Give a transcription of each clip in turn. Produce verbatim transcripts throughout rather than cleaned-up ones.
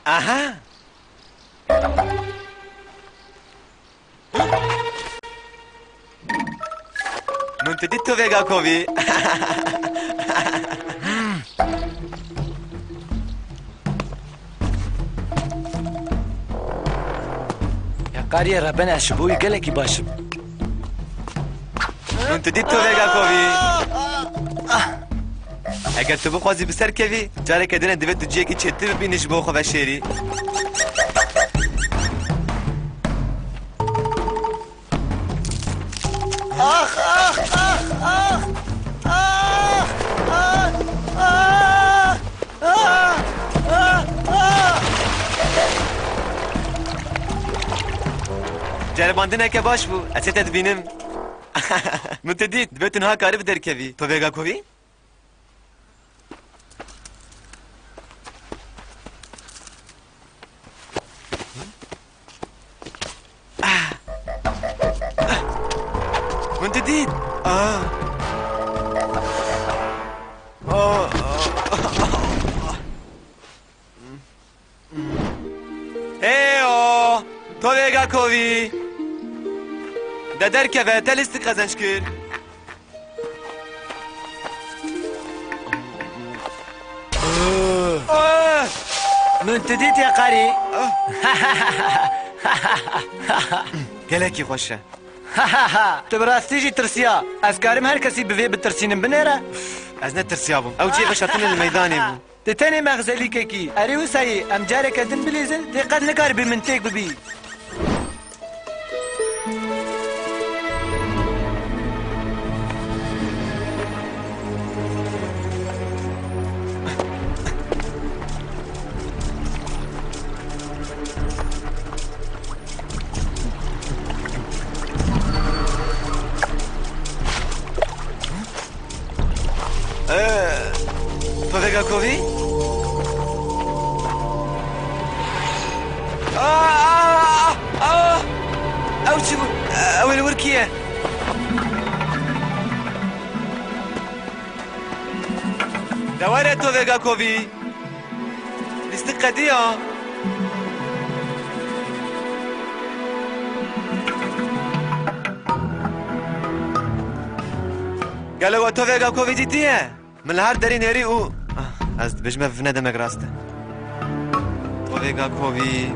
Aha! Min tu dît, tovêga kovî. Ya qariyê Reben, ez ji bo wî gelekî baş im. Min tu dît, tovêga kovî. Eger tu bixwazî bi ser kevî, careke din e divê tu cihekî çêtir bibînî ji bo xwe veşêrî. Ax, ax, ax, ax! Ax! Ax! Ax! Ax! Ax! Ceribandineke baş bû. Ez ê te dibînim. Min te dît. Divê tu niha karibî derkevî. Tovêga kovî? Min tu dît? Ah. Ah, ah. Heyo! Tovêga kovî! De derkeve, te lîstik qezenc kir. Ah! Min tu dît ya qarî? Gelekî xweş e. Tu bi rastî jî tirsiya. Ez karim her kesî bi vê bitirsînim binêre? Ez ne tirsiya bûm. Ew cihê veşartinê li meydanê bû. Tu tenê mexzelîkekî. Erê wisa yê, em careke din bilîzin, tê qet nikaribî min têk bibî. Ee, Tovêga kovî? Aa, aa, aa! Ew çi bû? Ew ê li wir kî ye? De were, tovêga kovî. Lîstik qediya. Gelo we tovêga kovî dîtiye? Min li her derî nêrî û, ah, ez dibêjim ev ne demek rast e. Tovêga kovî.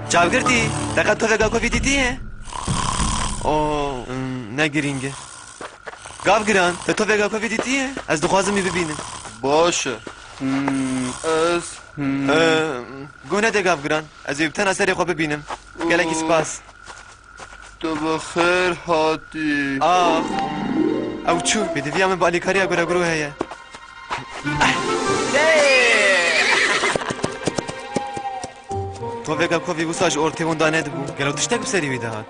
Çavgirtî, te qet tovêga kovî dîtiye? O, hmm, ne girîng e. Gavgiran, te tovêga kovî dîtiye? Ez dixwazim wî bibînim. Baş e. Hmm, ez, hmm. Ee, guh nede Gavgiran. Ez ê bi tena serê xwe bibînim. Gelekî spas. Tu bi xêr hatî. Ax. Ew çû. Pêdiviya min bi alîkariya gureguro heye. Tovêga kovî wisa ji ortê winda nedibû. Gelo tiştek bi serî wî dihat?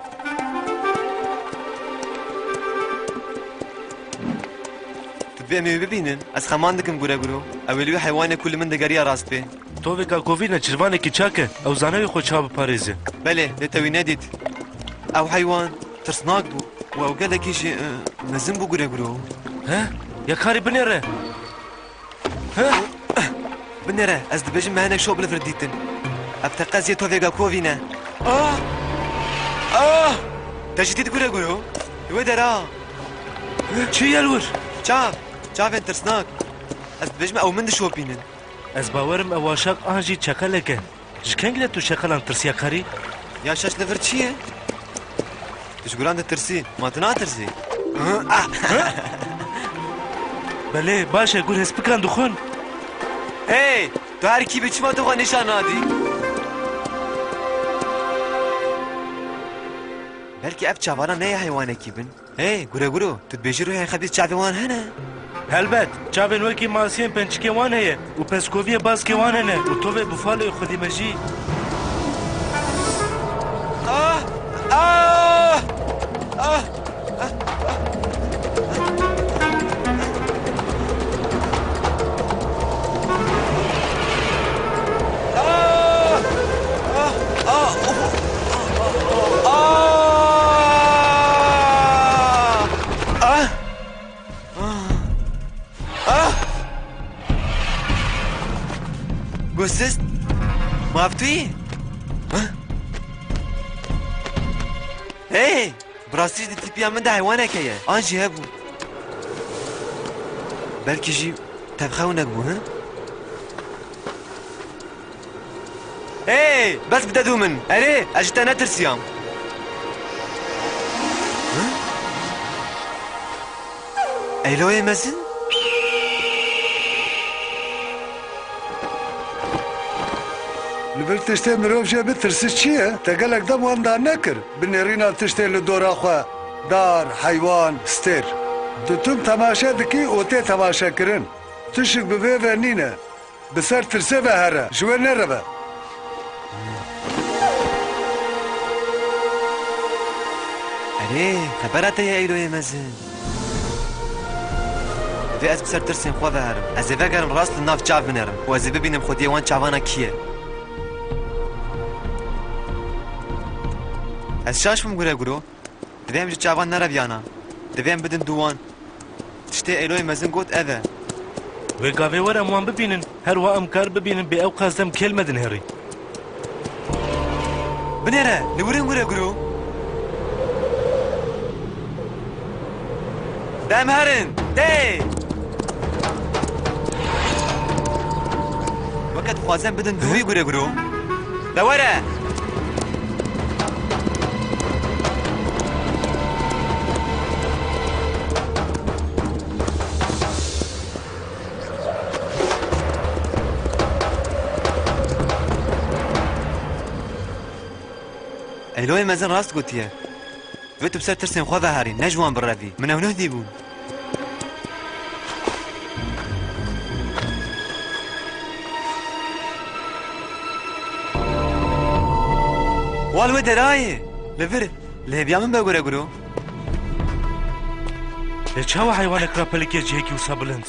Tu dibê em ê wî bibînin. Ez xeman dikim gureguro. Ew ê li wî heywanê ku li min digeriya rast bê. Tovêka kovî neçirvanekî çak e. Ew zane wê xwe çawa biparêze. Belê, lê te wî nedît. Ew heywan tirsnak bû û ew gelekî jî, e, mezin bû gureguro. He? Ya karî binêre. He? Binêre, ez dibêjim me hinek şop li vir dîtin. Ev teqez yê tovêga kovî ne. Ah! Ah! Te jî dît gureguro? Li wê dera. Çi ye li wir? Çav. Çavên tirsnak. Ez dibêjim ew min dişopînin. Ez bawerim ew aşak an jî çeqelek e. Ji kengî de tu çeqelan tirsiya karî? Ya şaş li vir çi ye? Tu ji guran ditirsî, ma tu natirsî? Belê, baş e, gur hêspikan dixwin. Hey, tu her kî bî, çima tu xwe nîşan nadî? Belkî ev çavana neyê heywanekî bin? Hey, gureguro, tu dibêjî ruhên xebîs çavên wan hene? Helbet, çavên wekî masiyên pençikê wan heye û pezkoviyê baskê wan hene û tovê bifalê xwedî me jî. Ah! Ah! Ah! Gosist? Ma ev tu yî? Heh? Hey! Bi rastî jî di tîpiya min de heywaneke ye. An jî hebû. Belkî jî tevxewnek bû, hi? Hey! Bes bide dû min. Erê, ez ji te netirsiyam. Hi? Eyloyê mezin? Li vir tiştê mirov jê bitirsi çi ye? Te gelek dem wan dar nekir? Bi nêrîna tiştê li dora xwe, dar, heywan, stêr. Tu tim temaşe dikî û tê temaşekirin. Tişik bi vê ve nîne. Bi ser tirsê ve here, ji wê nereve. Erê, xebera te ye Eyloyê mezin. Divê ez bi ser tirsên xwe ve herim. Ez ê vegerim rast li nav çav binêrim û ez ê bibînim xwediyê wan çavana kî ye. Ez şaş bûm gure guro. Divê em ji çavan nereviyana. Divê em bidin dû wan. Tiştê Eyloyê mezin got ev e. Wê gavê were em wan bibînin. Her wiha em kar bibînin bê ew qas dem kêl me dinêrî. Binêre, li wir in gure guro. Dem herin, tê! Weke dixwazin bidin dû wî gure guro. De were! Eyloyê mezin rast gotiye. Divê tu bi ser tirsên xwe ve herî, ne ji wan birevî. Min ew neh dîbûn. Wa li wê derayê, li vir, li hêviya min be gure guro. Lê çawa heywanek rapelikê cihekî wisa bilind?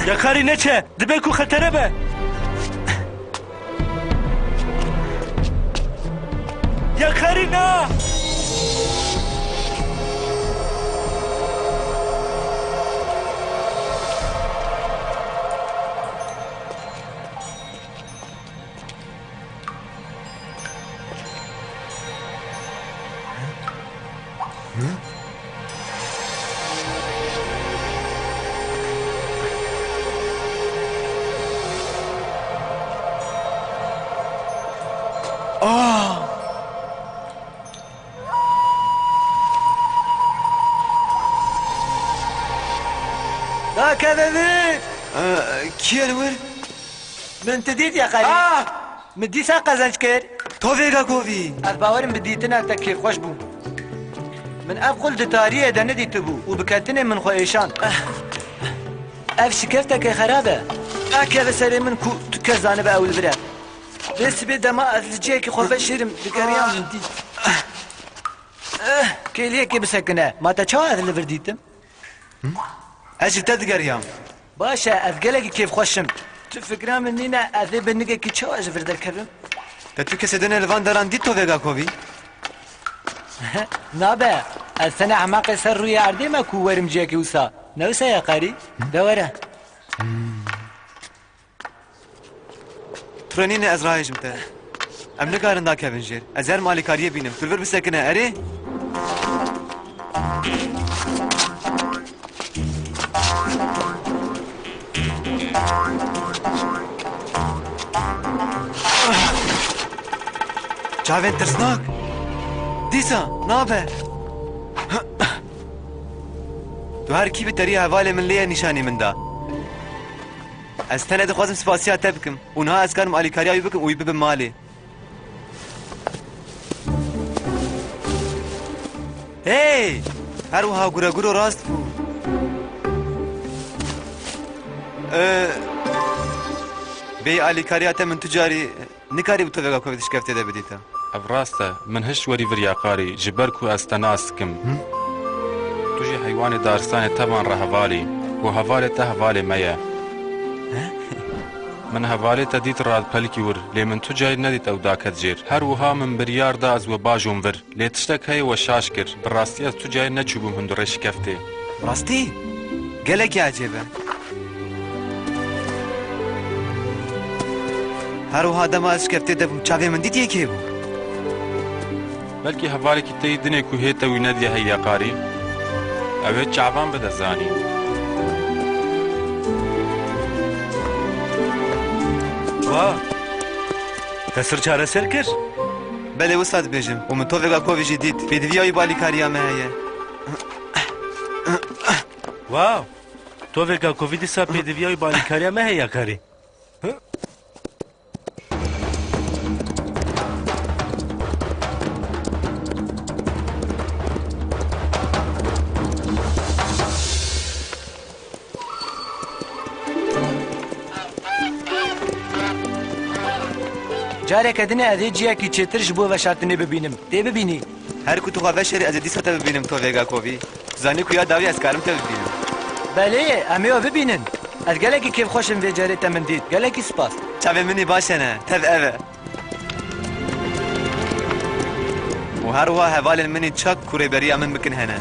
Yakarî neçe, dibe ku xetere be. Yakarî na! Ah! Dakeve vir! Ee, kî ye li wir? Min tu dît ya xerî? Ah! Min dîsa qezenc kir. Tovê Gakovî! Ez bawerim bi dîtina te kêfxweş bûm. Min ev qul di tariyê de nedîtibû û bi ketinê min xwe êşand. Ev şikefteke xerab e. Nakeve serê min ku tu kes zanibe ew li vir e. Vê sibê dema ez li cihekî xwe veşêrim, digeriyam min dît. Kêliyekê bisekine. Ma te çawa ez li vir dîtim? Ez ji te digeriyam. Baş e, ez gelekî kêfxweş im. Tu fikra min nîne, ez ê bi nigekî çawa ji vir derkevim? Te tu kesê din li van deran dît Tovê Gakovî? Nabe, ez tenê ehmeqê ser rûyê erdê me ku werim cihekî wisa. Ne wisa ye qerî? De were. Tu re nîne ez rahêjim te. Em nikarin dakevin jêr. Ez herim alîkariyê bînim. Tu li vir bisekine, erê? Çavên tirsnak. Dîsa, nabe. Tu her kî bi terî hevalê min lê ye nîşanî min da. Ez tenê dixwazim spasiya te bikim û niha ez karim alîkariya wî bikim û wî bibim malê. Hey! Her wiha gure guro rast bû. Ee, bêyî alîkariya te min tu carî nikarî bi Tovê Gakovî di şikeftê de bidîta. Ev rast e, min hişt werî vir ya qarî, ji ber ku ez te nas dikim. Hı? Tu jî heywanê daristanê tevan re heval î û hevalê te hevalê me ye. He? Min hevalê te dît rapelikî wir, lê min tu carî nedît ew daket jêr. Her wiha min biryar da ez we bajom vir, lê tiştek heye we şaş kir. Bi rastî ez tu carî neçûbûm hundirê şikeftê. Rastî? Gelekî ecêb e. Her wiha dema ez ji keftê dibûm, çavê min dît yekê bû. Belkî hevalekî te yî dinê ku hê te wî nediye heyî ya qarî, ew ê çavan bide zanîn. Wa! Te sir çareser kir? Belê, wisa dibêjim. Û min tovêka kovî jî dît. Pêdiviya wî bi alîkariya me heye. Wow! Tovêka kovî dîsa pêdiviya wî bi alîkariya me heye ya karî. Careke din e ez ê ciyekî çêtir ji bo veşartinê bibînim. Tê bibînî? Her ku tu xwe veşêrî, ez ê dîsa te bibînim, tovêka kovî. Tu zanî ku ya dawî ez karim te bibînim. Belê, em ê ew bibînin. Ez gelekî kêfxweş im vê carê te min dît. Gelekî spas. Çavê min ê baş hene. Tev ev e. Û her wiha hevalên min ê çak ku rêberiya min bikin hene.